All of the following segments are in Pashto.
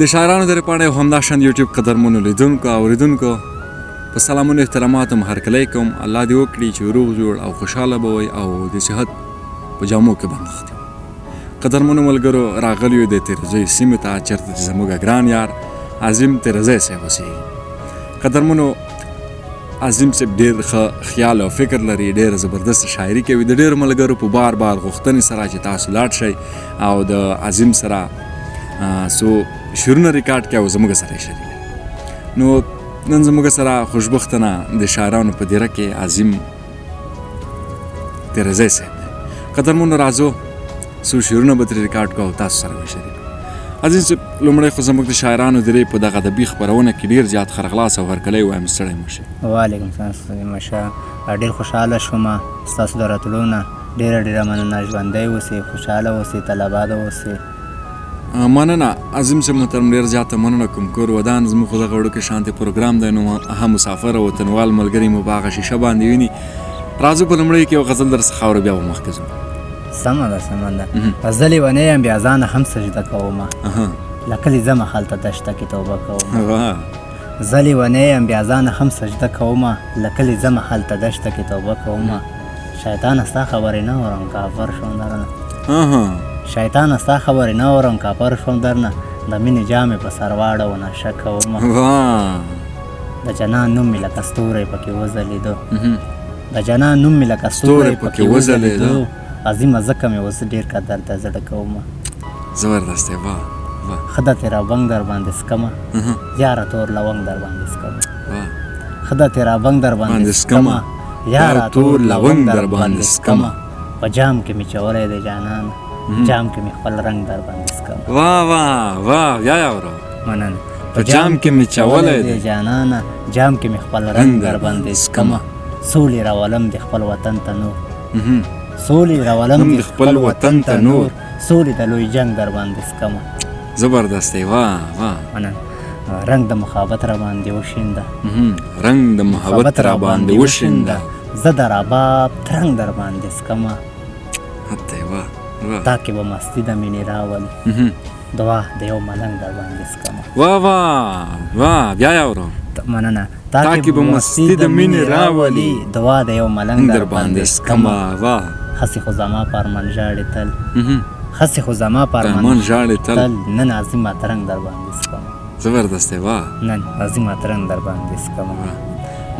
د شاعرانو د پاڼې او همداشان یوټیوب قدرمنو لیدونکو او اورېدونکو په سلامونو احتراماتو مو هرکلی کوم. الله دې وکړي چې روغ جوړ او خوشحاله به وئ او د صحت په جامو کې به نغښتي وئ. قدرمنو ملګرو، راغلی یو د تیرزوی سیمې ته، چېرته چې زموږ ګران یار عظیم تیرزی صاحب اوسېږي. قدرمنو، عظیم صاحب ډېر ښه خیال او فکر لري، ډېره زبردسته شاعري کوي. د ډېرو ملګرو په بار بار غوښتنې سره چې تاسو لاړ شئ او د عظیم سره څو شعرونه ریکارډ کړئ او زموږ سره یې شریک. نو نن زموږ سره خوشبختانه د شاعرانو په دیره کې عظیم تیرزی صاحب دی. قدرمنو، راځو څو شعرونه به ترې ریکارډ کړو او تاسو سره به شریک. عظیم صاحب، لومړی خو زموږ د شاعرانو درې په دغه ادبي خپرونه کې ډېر زیات ښه راغلاست او هرکلی وایم. ستړی مه شئ. وعلیکم سلام ستړی مه شه. ډېر خوشحاله شوم ستاسو د راتلو نه. ډېره ډېره مننه. ژوندی اوسې، خوشحاله اوسې، تل اباده اوسې. مننه عظیم صاحب محترم، ډېر زیاته مننه کوم. کور ودان. زموږ خو دغه وړوکی شانتې پروګرام دی، نو هم مسافر او وطنوال ملګري مو په هغه شیشه باندې ویني. راځو په لومړیو کې یو غزل در څخه اورو، بیا به مخکې ځو. سمه ده، سمه ده. زه لیونی یم، بیا ځانه هم سجده کومه، له کلي ځمه، هلته دشته کې توبه کومه. زه لیونی یم، بیا ځانه هم سجده کومه، له کلي ځمه، هلته دشته کې توبه کومه. شیطانه ستا خبرې نه اورم، کافر شوم درنه. شیطانه ستا خبرې نه اورم، کافر شوم درنه. د مینې جامې په سر واړوه، نشه کومه. د جنان نوم مې لکه ستوری پکې وځلېدو. د جنان نوم مې لکه ستوری پکې وځلېدو. عظیمه ځکه مې اوس ډېر قدر د زړه کومه. زبردست دی، واه واه. ښه د تیرا بنګ در باندې څکمه، یاره تور لونګ در باندې څکمه. ښه د تیرا بنګ در باندې څکمه، یاره تور لونګ در باندې څکمه. په جام کې مې چولی دی جانان، جام کې مې خپل رنګ در باندې څکمه. واه واه واه، بیا یې اورو. مننه. په جام کې مې چولی دی جانانه، جام کې مې خپل رنګ در باندې څکمه. سولې راولم د خپل وطن ته نور، سولې راولم د خپل وطن ته نور، سولې د لوی جنګ در باندې څکمه. زبردست دی، واه واه. مننه. رنګ د محبت را باندې وشینده. رنګ د محبت را باندې وشینده، زه د رباب ترنګ در باندې څکمه. حتی واه واه. تا کې به مستي د مینې راولي، دعا د یو ملنګ در باندې څکمه. واه واه واه، بیا یې اورو. مننه. تا کې به مستي د مینې راولي، دعا د یو ملنګ در باندې څکمه. واه. هسې خو زما په ارمان ژاړې تل، هسې خو زما په ارمان ژاړې تل، نن عظیمه ترنګ در باندې څکمه. زبردست دی، واه. نن عظیمه ترنګ در باندې څکمه.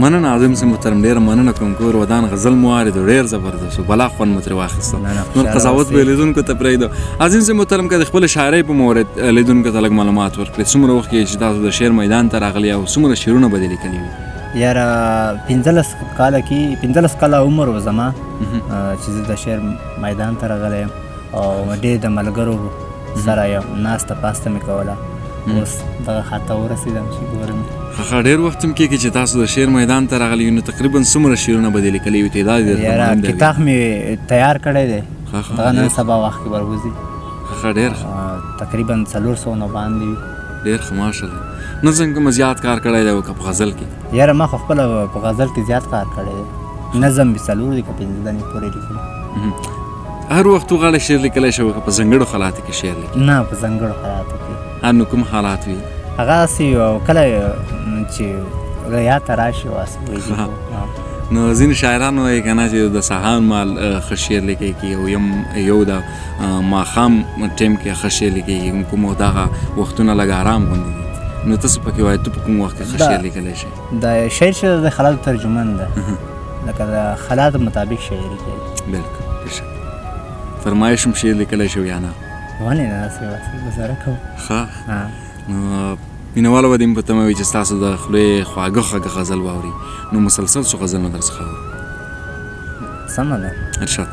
مننه عظیم صاحب محترم، ډېره مننه کوم. کور ودان. غزل مو واورېدو، ډېر زبردست و، بلا خوند مو ترې واخیسته. نور قضاوت به یې لیدونکو ته پرېږدو. عظیم صاحب محترم، که د خپلې شاعرۍ په مورد لیدونکو ته لږ معلومات ورکړئ، څومره وخت کېږي چې تاسو د شعر میدان ته راغلي او څومره شعرونه به دې لیکلي وي؟ یاره 15 کاله کې، 15 کاله عمر و زما چې زه د شعر میدان ته راغلی یم او ډېر د ملګرو سره یم، ناسته پاسته مې کوله. اوس دغه خط ته ورسېدم چې ګورم. ښه، ډېر وخت هم کېږي چې تاسو د شعر میدان ته راغلي، نو تقریبا څومره شعرونه به دې لیکلي وي؟ تعداد یې درته یاره معلوم دی؟ کتاب مې تیار کړی دی، دغه نن سبا وخت کې وروځي. ښه، ډېر ښه. تقریبا 400 نه باندې وي. ډېر ښه، ماشاءالله. نظم کوم زیات کار کړی دی او که په غزل کې؟ یاره ما خو خپله په غزل کې زیات کار کړی دی. نظم مې څلور دی که پنځه دانې پورې لیکلي. هر وخت وغواړې شعر لیکلی شې او که په ځانګړو حالاتو کې شعر لیکې؟ نه، په ځانګړو حالاتو کې. نو کوم حالات وي؟ هغه هسې یو کله چې یاد ته راشي او هسې وایي. نو ځینې شاعران وایي که نه چې د سهار مهال ښه شعر لیکل کېږي او یو د ماښام ټایم کې ښه شعر لیکل کېږي، کوم دغه وختونه لږ ارام غوندې دي. نو ته څه پکې وایې، ته په کوم وخت کې ښه شعر لیکلی شې؟ د شعر چې د حالاتو ترجمان ده، لکه د حالاتو مطابق شاعري کوي. بالکل، بېشکه. فرمایش هم شعر لیکلی شو یا نه؟ ولې نه، داسې واسې ګزاره کوم. ښه، نو مینهوالو به دې هم په تمه وي چې ستاسو د خولې خواږه خواږه غزل واوري، نو مسلسل څو غزلونه در څخه اورو. سمه ده. ارشاد.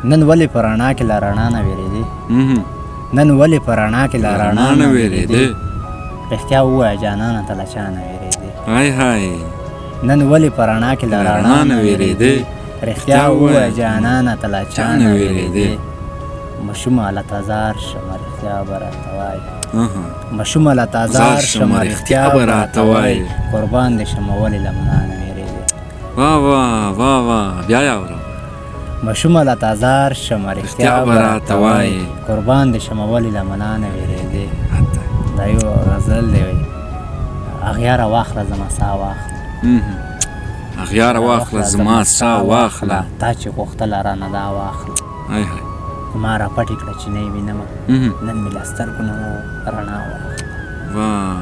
نن ولې په رڼا کې له رڼا نه وېرېدې؟ نن ولې په رڼا کې له رڼا نه وېرېدې؟ رښتیا ووایه جانانه، ته له چا نه وېرېدې؟ های های. نن ولې په رڼا کې له رڼا نه وېرېدې؟ رښتیا ووایه جانانه، ته له چا نه وېرېدې؟ مشومه له تزار شمه، رښتیا به راته وایې. مشومه له تزار شمه، رښتیا به راته وایې. قربان دې شمه، ولې له منا نه وېرېدې؟ واه واه واه واه، بیا یې اورم. مشومه له تزار شمه، رښتیا به راته وایې. قربان دې شمه، ولې له منا نه وېرېدې؟ دا یو غزل دی، وایي اغیاره واخله زما ساه واخله. اغیاره واخله زما ساه واخله، تا چې غوښتله رانه دا واخله. های های. ما را پټې کړه چې نه یې وینمه، نن مې له سترګو نه رڼا واخله. واه.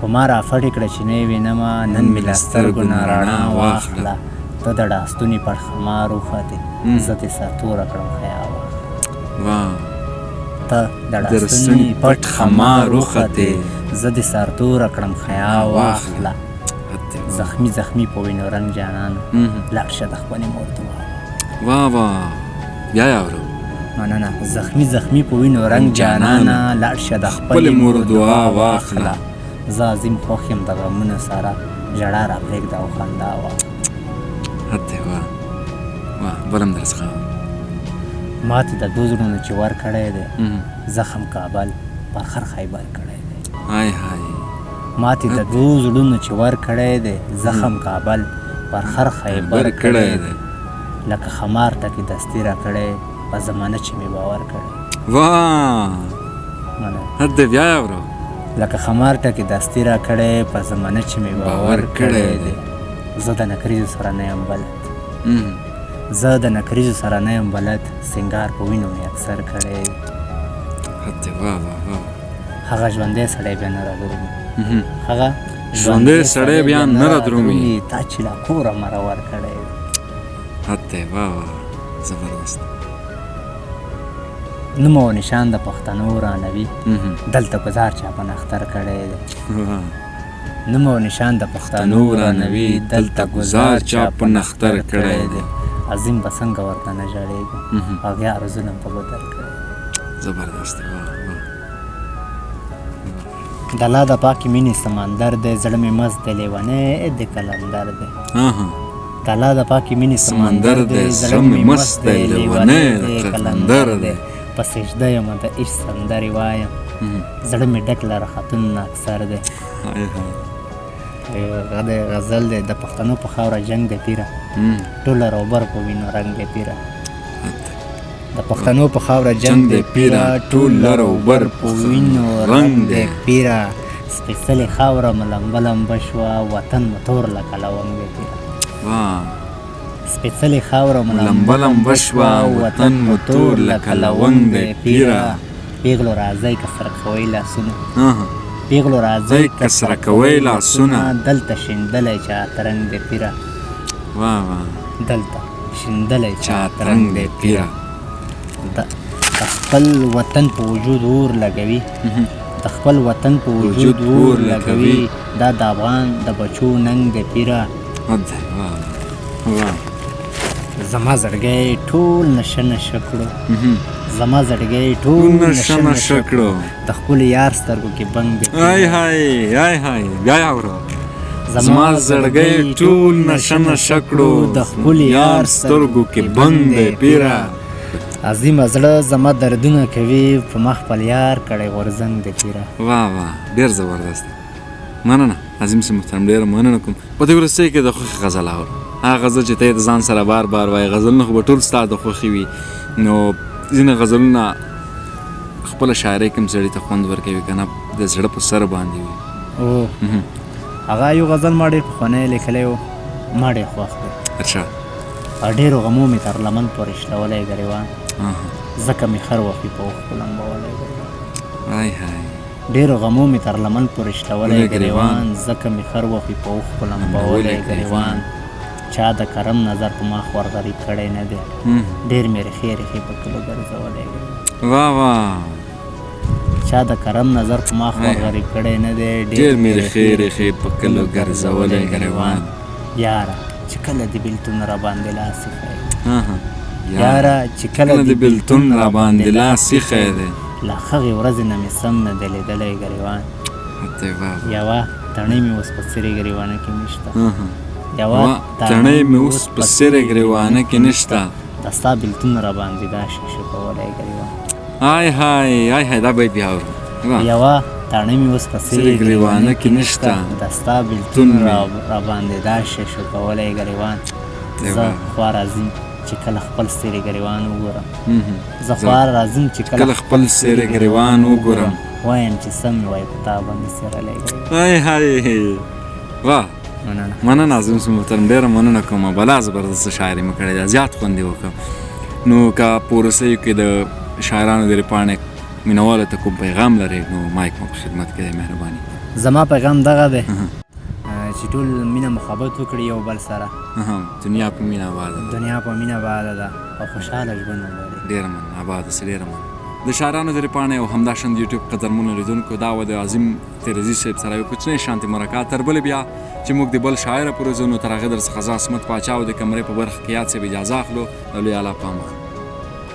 په ما را پټې کړه چې نه یې وینمه، نن مې له سترګو نه رڼا واخله. ته د ډاستوني پړ خمار وختې، زه دې سرتوره کړم حیا واخله. واه. ته د ډاستوني پټ خمار وختې، زه دې سرتوره کړم حیا واخله. زخمی زخمی په وینو رنګ جانانه، لاړ شه د خپلې مور دعا. واه واه. بیا یې اورو. مننه. زخمی زخمی په وینو رنګ جانانه، لاړ شه د خپلې مور دعا واخله. زه عظیم خوښ یم د غمونو سره، ژړا را پرېږده او خندا واخله. حتی واه واه. بل هم درڅخه اورم. ماته د دوو زړونو چې ورکړی دی زخم کابل پر خر خیبر کړی دی. های های. ماته د دوو زړونو چې ورکړی دی زخم کابل پر خر خیبر کړی دی. لکه خمار ټکې دستي را کړی، په زمانه چې مې باور کړی. واه. حد بیا یې اورو. لکه خمار ټکې دستي را کړی، په زمانه چې مې باور کړی دی. زه د نکریزو سره نه یم بلد، زه د نکریزو سره نه یم بلد، سینګار په وینو مې اکثر کړی. حد واه واه واه. هغه ژوندی سړی بیا نه رادرومي، هغه ژوندی سړی بیا نه رادرومي، تا چې له کوره مرور کړی. حتی واه واه زبردست. نوم او نشان د پښتنو رانوي، دلته ګزار چا په نختر کړی دی. نوم او نشان د پښتنو رانوي، دلته ګزار چا په نختر کړی دی. عظیم به څنګه ورته نه ژړېږم، هغیار ظلم په بدل کړی. زبردست. واه واه. د الله د پاکې مینې سمندر دی، زړه مې مست دی لیونی د قلندر دی. د الله د پاکې مینې سمندر دی، زړه مې مست دی لیونی د قلندر دی. په سجده یم د عشق سندرې وایم، زړه مې ډک له رختونو نه اکثر دی. هغه دی غزل دی، د پښتنو په خاوره جنګ دی پیره، ټوله روبر په وینو رنګ دی پیره. د پښتنو په خاوره جنګ دی پیره، ټول لر او بر په وینو رنګ دی پیره. سپېڅلې خاوره مو لمبه لمبه شوه، وطن مو تور لکه لونګ دی پیره. سپېڅلې خاوره مو لمبه لمبه شوه، وطن مو تور لکه لونګ دی پیره. پیغلو راځئ که سره کوئ لاسونه، پیغلو راځئ که سره کوئ لاسونه، دلته شیندلی چا ترنګ دی پیره. واه واه. دلته شیندلی چا ترنګ دی پیره. د خپل وطن په وجود اور لګوي، د خپل وطن په وجود اور لګوي، دا د افغان د بچو ننګ دی پیره. زما زړګی ټول نشه نشه کړو، زما زړګی ټول نشه نشه کړو، د خپل یار سترګو کې بنګ دی. های های های های. بیا یې اورو. زما زړګی ټول نشه نشه کړو، د خپل یار سترګو کې بنګ دی پیره. عظیمه زړه زما دردونه کوي، په ما خپل یار کړی غورځنګ دی پیره. واه واه ډېر زبردست. مننه عظیم صاحب محترم، ډېره مننه کوم. په دې وروستیو کې د خوښې غزل اورم، هغه غزل چې ته یې د ځان سره بار بار وایې، غزلونه خو به ټول ستا د خوښې وي، نو ځینې غزلونه خپله شاعرۍ کې هم سړي ته خوند ورکوي که نه د زړه په سر باندې وي. هغه یو غزل ما ډېر پخوانی لیکلی و، ما ډېر خوښ دی. ارشاد. ډېرو غمو مې تر لمن پورې شلولی ګریوان، ځکه مې خر وخي په اوښکو لمبولی ګریوان. های های. ډېرو غمو مې تر لمن پورې شلولی ګریوان، ځکه مې خر وخي په اوښکو لمبولی ګریوان. چا د کرم نظر په ما خور غریب کړی نه دی، ډېر مې ریښې ریښې په کلو ګرځولی ګریوان. واه واه. چا د کرم نظر په ما خور غریب کړی نه دی، ډېر مې ریښې ریښې په کلو ګرځولی ګریوان. یاره چې کله دې بېلتون راباندې لاس ایښی دی، یاره چې کله دې بېلتون راباندې لاس ایښی دی، له هغې ورځې نه مې سم نه دی لیدلی ګریوان. یوه تڼۍ مې اوس په څیرې ګریوانه کې نشته، یوه تڼۍ مې اوس په څیرې ګریوانه کې نشته، د ستا بېلتون راباندې دا شي شکولی ګریوان. های های های های. دا بیت بیا اورم. یوه تڼۍ مې اوس په څیرې ګریوانه کې نشته، د ستا بېلتون راباندې دا شي شکولی ګریوان. زه خوار عظیم چې کله خپل څیرې ګریوان وګورم، زه خوار راځم چې کله خپل څیرې ګریوان وګورم، وایم چې څه مې وای په تا باندې څېره لګوي. های های، واه، مننه. مننه عظیم صاحب محترم، ډېره مننه کوم. بلا زبردسته شاعري مو کړې ده، زیات خوند یې وکړ. نو که په وروستیو کې د شاعرانو د پاڼې مینهوالو ته کوم پیغام لرئ، نو مایک مو په خدمت کې دی، مهرباني. زما پیغام دغه دی چې ټول مینه محبت وکړي یو بل سره. دنیا په مینه آباده ده. دنیا په مینه آباده ده او خوشحاله ژوند ولري. ډېره مننه، آباد اوسې، ډېره مننه. د شاعرانو د پاڼې او همداشان د یوټیوب قدرمنو لیدونکو، دا وه د عظیم تیرزي صاحب سره یو کوچنی شانتې مرکه. تر بلې بیا چې موږ د بل شاعره پورې ځو، نو تر هغې در څخه زه عصمت پاچا او د کمرې په برخه کې یاد صاحب اجازه اخلو. د لوی الله په امان.